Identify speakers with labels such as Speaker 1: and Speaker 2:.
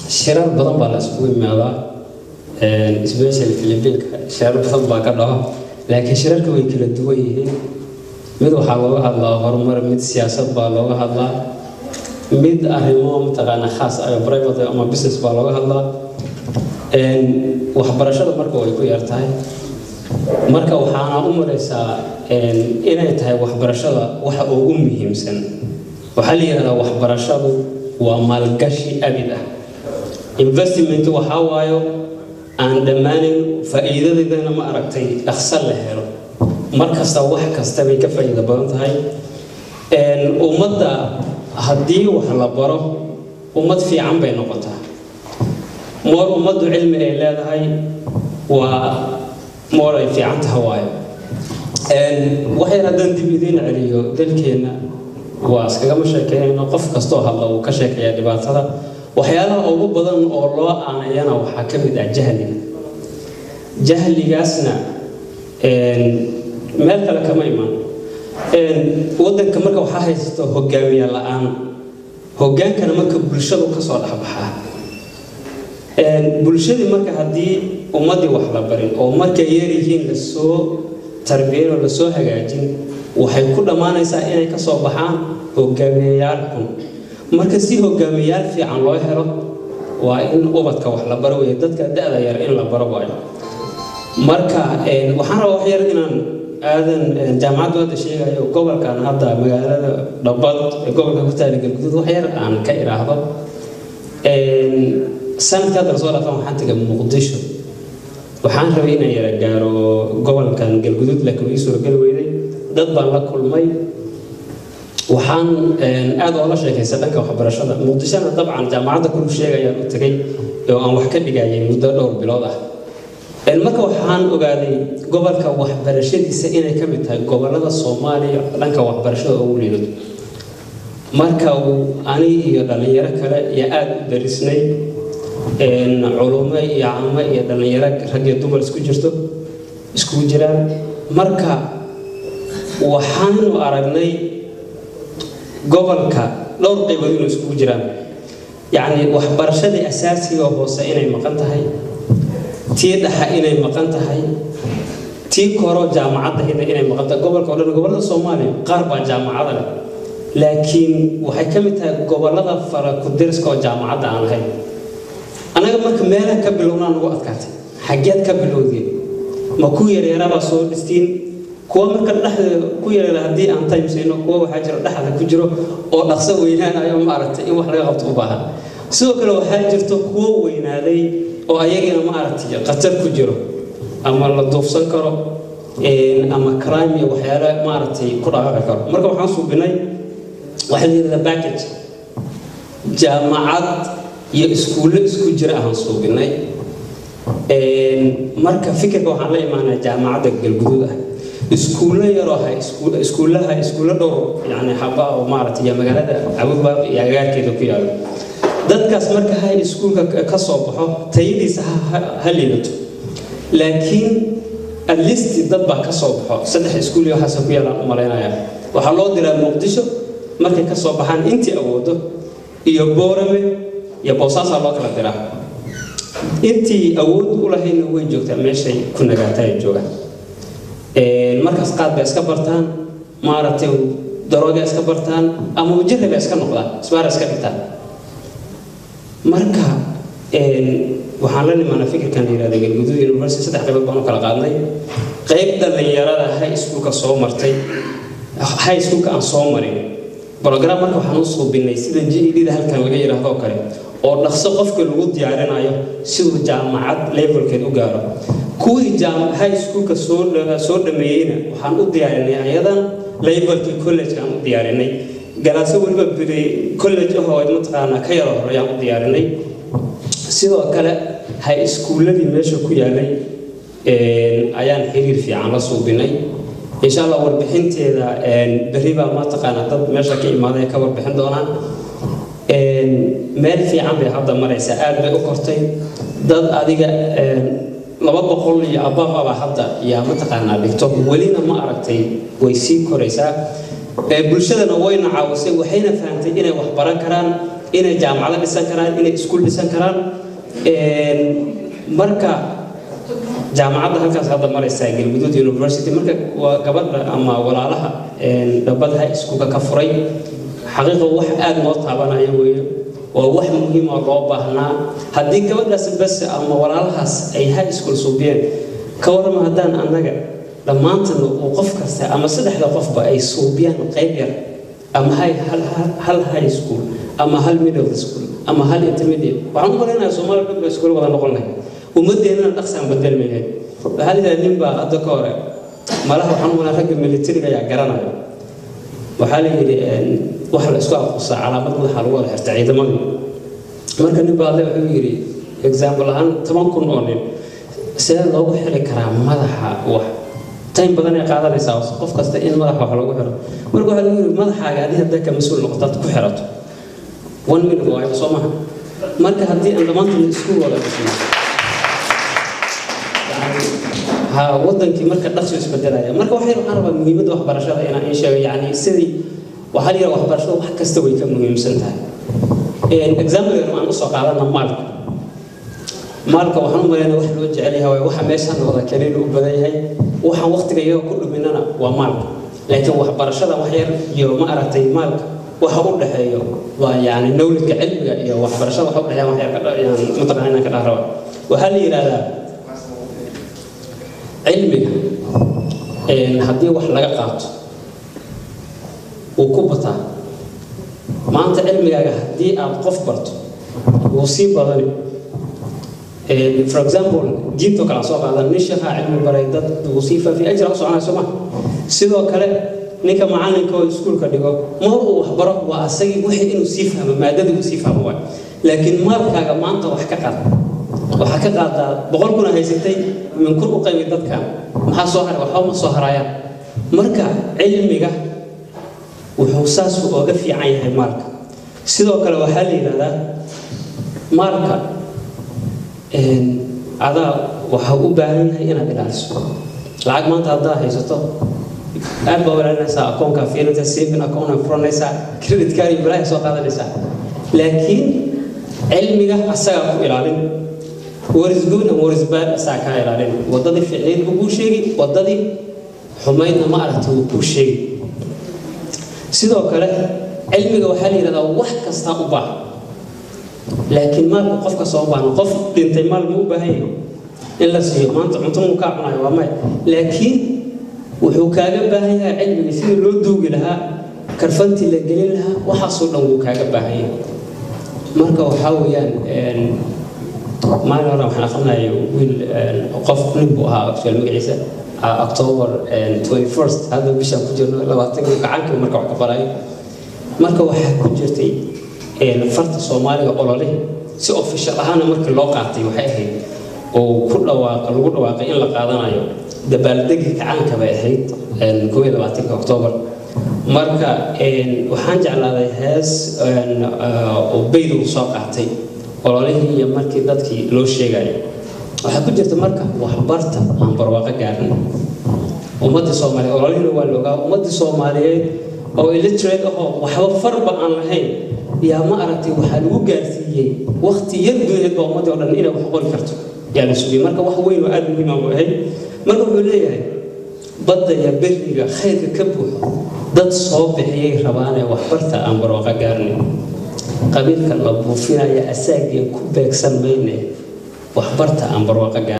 Speaker 1: Shirar badan baa la isugu imaadaa, especially Philippinka shirar badan baa ka dhaco, laakiin shirarka way kala duwan yihiin. Mid waxaa looga hadlaa horumar, mid siyaasad baa looga hadlaa, mid arrimo mataqaana khaas ah, private ama business baa looga hadlaa. Waxbarashada marka way ku yar tahay. Marka waxaana u malaysaa inay tahay waxbarashada waxa ugu muhiimsan. Waxaa la yidhahdaa waxbarashadu waa maalgashi abid ah, investment waxaa waayo aan dhammaanin, faa'iidadeedana ma aragtay dhaqso la helo. Mar kasta wax kasta bay ka faa'iido badan tahay. Ummadda haddii wax la baro, ummad fiican bay noqotaa. Moor ummaddu cilmi ay leedahay waa moor ay fiican tahay waayo. Waxyar haddaan dib idiin celiyo, dalkeenna waa iskagama sheekeynayno, qof kastoo hadla uu ka sheekeeyaa dhibaatada. Waxyaalaha ugu badan oo loo aanayana waxaa ka mid ah jahliga. Jahligaasna meel kale kama iman. Waddanka marka waxaa haysato hogaamiye la-aan, hogaankana marka bulshadu kasoo dhexbaxaa. Bulshadii marka haddii ummaddii wax la barin oo markay yar yihiin lasoo tarbiyayn oo lasoo hagaajin, waxay ku dhammaanaysaa inay kasoo baxaan hogaamiyeyaal xun. Marka si hogaamiyeyaal fiican loo helo, waa in ubadka wax la baro weeye, dadka da-da yar in la baro waayo. Marka waxaan rabaa wax yar inaan aadan jaamacaddu hadda sheegayo gobolkan, hadda magaalada Dhabad ee gobolka ku taala Galguduud, wax yar aan ka iraahdo. Sanadkii hadda lasoo dhaafan waxaan tagay Muqdisho. Waxaan rabay inaan yara gaaro gobolkan Galguduud, laakiin way ii suurageli weyday. Dad baan la kulmay, waxaan aad oola sheekaystay dhanka waxbarashada. Muqdishona dabcan jaamacadda kulu sheegayaan u tagay oo aan wax ka dhigayay muddo dhowr bilood ah. Marka waxaan ogaaday gobolka waxbarashadiisa inay ka mid tahay gobolada Soomaaliya dhanka waxbarashada ugu liidato. Marka uu ani iyo dhallinyaro kale iyo aada u darisnay, culumo iyo camo iyo dhallinyaro, rag iyo dumar isku jirto, iskugu jiraan. Marka waxaanu aragnay gobolka dhowr qaybood inuu iskugu jiraan, yacni waxbarashadii asaasiga hoose inay maqan tahay, tii dhaxa inay maqan tahay, tii koro jaamacadda hida inay maqan tahay. Gobolka oo dhan, gobollada Soomaaliya qaar baa jaamacada leh, laakiin waxay ka mid tahay gobollada fara ku-diriska oo jaamacadda aan lahayn. Annaga marka meelaha ka bilownaa nagu adkaatay. Xaggeed ka bilowdeen? Ma ku yaryarabaa soo dhistiin? Kuwa marka dhexda ku yaryara haddii aan time siino, kuwa waxaa jiro dhexda ku jiro oo dhaqso weynaanayo, maaragtay, in wax laga qabto u baahan. Sidoo kale waxaa jirto kuwo weynaaday oo ayagina maaragtay khatar ku jiro, ama la duufsan karo, ama crime iyo waxyaale maaragtay ku dhaqaaqi karo. Marka waxaan suubinay waxaa la yidhahdaa package, jaamacad iyo iskuullo isku jira ahaan suubinay. Marka fikirka waxaan la imaanay jaamacadda Galguduud ah, iskuullo yaroo ha iskuullaha, iskuullo dhowr yani xaba oo maaragtay iyo magaalada Cabudbaaq iyo agagaarkeeda ku yaalo. Dadkaas marka ha iskuulka ka soo baxo, tayadiisa ha liidato, laakiin at least dad baa ka soo baxo. Saddex iskuul iyo waxaas ku yaalaan u malaynaya. Waxaa loo diraa Muqdisho markay ka soo baxaan intii awoodo, iyo Boorame iyo Boosaasaa loo kala diraa. Intii awood u lahaydna way joogtaa, meeshay ku nagaataa ay joogaan. Markaas qaad bay iska bartaan, maaragtay, darooga iska bartaan, ama wajirra bay iska noqdaan, isbaara iska dhigtaan. Marka waxaan la nimaanaa fikirkan la yihahda Galguduud University. Saddex qaybood baan u kala qaadnay. Qayb dhallinyarada high schoolka soo martay, high schoolka aan soo marin program. Marka waxaan u suubinay sida GED da halkan laga yidhaahdo kale, oo dhaqso qofka lagu diyaarinayo siduu jaamacad levelkeed u gaaro. Kuwii high schoolka soo dhameeyeyna waxaan u diyaarinay ayadan levelkii college aan u diyaarinay, galaaso weliba college ahoo mataqaanaa ka yaro horeyaan u diyaarinay. Sidoo kale high schooladii meesha ku yaalay ayaan xiriir fiican la suubinay. Insha Allah warbixinteeda berri baa mataqaanaa dad meesha ka imaaday ka warbixin doonaan. Meel fiican bay hadda maraysaa, aad bay u kortay. Dad adiga 200 iyo above aba hadda yaa mataqaanaa dhigto, welina ma aragtay way sii koraysaa. Bulshadana wayna caawisay, waxayna fahamtay inay wax baran karaan. Inay jaamacado dhisan karaan, inay iskuul dhisan karaan. Marka jaamacadda halkaas hadda maraysaa, Galguduud University. Marka waa gabadha ama walaalaha dhabadaha iskuulka ka furay, xaqiiqa wax aada noo taabanaya weeye. Waa wax muhiim oo loo baahnaa. Haddii gabadhaas bas ama walaalahaas ay high school suubiyeen, ka warrama haddaan annaga dhammaantana uu qof kasta ama saddexda qofba ay suubiyaan qayb yar ama hal high school ama hal middle school ama hal intermediate? Waxaan u malaynayaa Soomaaliya dhan ba iskuul wada noqon lahayd, ummaddeennana dhaqsaan bedelmi lahayd. Waxaa la yidhaha nin baa hadda ka hore, malaha waxaan u malaa ragga militariga ayaa garanaya, waxaa la yidhi waxa la isku aqoonsaa calaamad madaxa lagu wada xirta ciidamadii. Marka nin baa alle wuxuu yidhi, example ahaan, 10,000 oo nin sidee loogu xiri karaa madaxa? Wax time badan ay qaadanaysaa qof kasta in madaxa wax loogu xiro. Marka waxaa lagu yidhi, madaxaaga adi haddaa ka mas-uul noqotaad ku xirato, one minute waayo, soo maha? Marka haddii aan dhammaantoodna isku wada dhisno ha, wadankii marka dhaqso isbedelaya. Marka waxaan rabaa muhiimadda waxbarashada inaan in sheego. Yacni sidii waxaa la yidhaha, waxbarashada wax kasta way ka muhiimsan tahay. Example yar aan usoo qaadana maalka. Maalka waxaan u malaynaa wax loo jecel yahay waaye, waxa meeshaan wada keenay u badan yahay, waxaan waqtiga iyaga ku dhuminana waa maalka. Laakiin waxbarashada wax yar iyo ma aragtay maalka waxa u dhexeeyo waa yacni knowledge-ka, cilmiga iyo waxbarashada waxa u dhexeeya wax yar ka mataqaana inaan ka dhah raba. Waxaa la yidhahdaa cilmiga haddii wax laga qaato wuu ku bataa. Maanta cilmigaaga haddii aad qof barto wuu sii badani. For example, diintoo kale aan soo qaadan, nin sheekhaa cilmi baray dad, wuu sii faafiyay, ajra u soconaya, soo ma? Sidoo kale ninka macalinka oo iskuulka dhigo, mar uu waxbaro waa asagii wixii inuu sii fahmo, maadadii uu sii fahmo waay. Laakiin maalkaaga maanta wax ka qaad, waxaa ka qaadaa 100,000 haysatay, min kun u qaybi dadkan, maxaa soo haray? Waxba ma soo harayaan. Marka cilmiga wuxuu saas ooga fiican yahay maalka. Sidoo kale waxaa la yidhahdaa maalka adaa waxaa u baahan yahay inaad ilaaliso. Lacag maanta haddaa haysato aad baa ilaalinaysaa, akoonkaa fiirinaysaa, saving account aa furanaysaa, credit card iyo balaayaa soo qaadanaysaa. Laakiin cilmiga asagaa ku ilaalin. What is good and what is bad asagaa kaa ilaalin. Waddadii fiicnayd buu kuu sheegi, waddadii xumaydna ma aragtay wuu kuu sheegi. Sidoo kale cilmiga waxaa la yidhahdaa wax kastaa u baahan, laakiin maalka qofka soo baahna. Qof dhintay maal ma u baahan yahay in la siiyo? Maanta cunto muu kaa cunayo? Waa maya. Laakiin wuxuu kaaga baahan yahay cilmiga sidii loo duugi lahaa, karfantii la gelin lahaa, waxaasoo dhan wuu kaaga baahan yahay. Marka waxaa weeyaan, maalin hore waxaan aqrinayay wiil, qof nin buu ahaa actual, magaciisa October 21st, hadda bishaan ku jirno 20-kii, gacankii marka wax ka qorayo. Marka waxaa ku jirtay farta Soomaaliga olole si official ahaana markii loo qaatay, waxay ahayd oo ku dhawaaq lagu dhawaaqay in la qaadanayo dabaaldegii kacaanka bay ahayd 21-ka October. Marka waxaan jeclaaday hees oo bayd uu soo qaatay ololihii iyo markii dadkii loo sheegayo. Waxaa ku jirta marka, waxbarta aan barwaaqo gaarin ummaddii Soomaaliyeed. Ololihina waa loogaa ummaddii Soomaaliyeed oo illiterate ahoo waxba farba aan lahayn yaa ma aragtay waxaa lagu gaarsiiyey waqti yar gudaheed baa ummaddii oo dhan inay wax qori karto yaa la sugiyey. Marka wax weyn oo aada muhiim ah buu ahayd. Marka wuxuu leeyahay, badda iyo beriga khayrka ka buuxo dad soo bixiyay rabaanee, waxbarta aan barwaaqo gaarnay. Qabiilka la buufinaya asaageen ku beegsan mayne, waxbarta aan barwaaqo gaarnay.